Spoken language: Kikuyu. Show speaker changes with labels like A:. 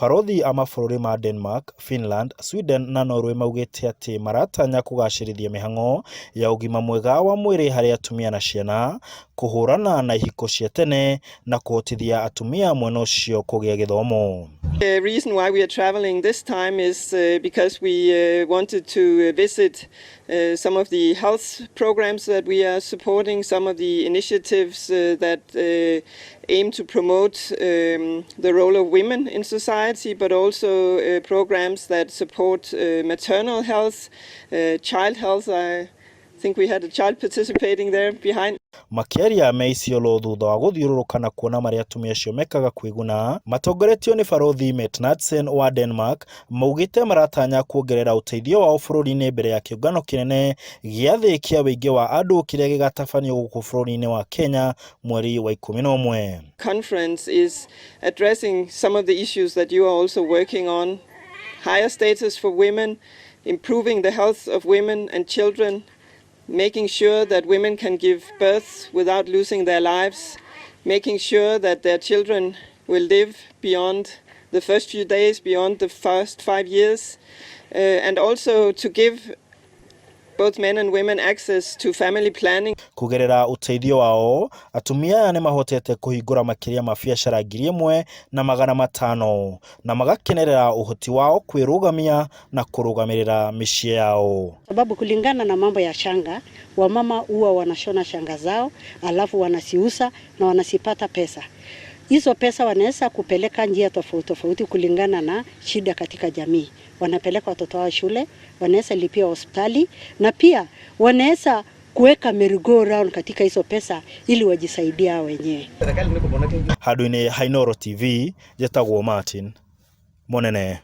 A: Barothi a mabũrũri ma Denmark, Finland, Sweden na Norway maugĩte atĩ maratanya kũgacĩrithia mĩhang'o ya ũgima mwega wa mwĩrĩ harĩ atumia na ciana, kũhũrana na ihiko cia tene na kũhotithia atumia mwena ũcio kũgĩa gĩthomo.
B: The reason why we are traveling this time is because we wanted to visit some of the health programs that we are supporting, some of the initiatives that aim to promote the role of women in society, but also programs that support maternal health, child health. I think we had a child participating there behind.
A: Makĩaria me Isiolo thutha wa gũthiũrũrũka na kuona marĩa atumia acio mekaga kwĩguna, matongoretio nĩ Barothi Mette Knudsen wa Denmark, maugĩte maratanya kuongerera ũteithio wao bũrũri-inĩ mbere ya kĩũngano kĩnene gĩa thĩ kĩa ũingĩ wa andũ kĩrĩa gĩgatabanio gũkũ bũrũri-inĩ wa Kenya mweri wa 11.
B: Conference is addressing some of the issues that you are also working on: higher status for women, improving the health of women and children, making sure that women can give birth without losing their lives, making sure that their children will live beyond the first few days, beyond the first 5 years, and also to give both men and women access to family planning.
A: Kũgerera ũteithio wao, atumia aya nĩ mahotete kũhingũra makĩria ma biacara 1500 na magakenerera ũhoti wao kwĩrũgamia na kũrũgamĩrĩra mĩciĩ yao.
C: Sababu kulingana na mambo ya shanga, wamama huwa wanashona shanga zao alafu wanaziuza na wanazipata pesa. Hizo pesa wanaweza kupeleka njia tofauti tofauti kulingana na shida katika jamii. Wanapeleka watoto wao shule, wanaweza lipia hospitali na pia wanaweza kuweka merry-go round katika hizo pesa ili wajisaidia wenyewe.
A: Handũ-inĩ ha Inooro TV, njĩtagwo Martin Mũnene.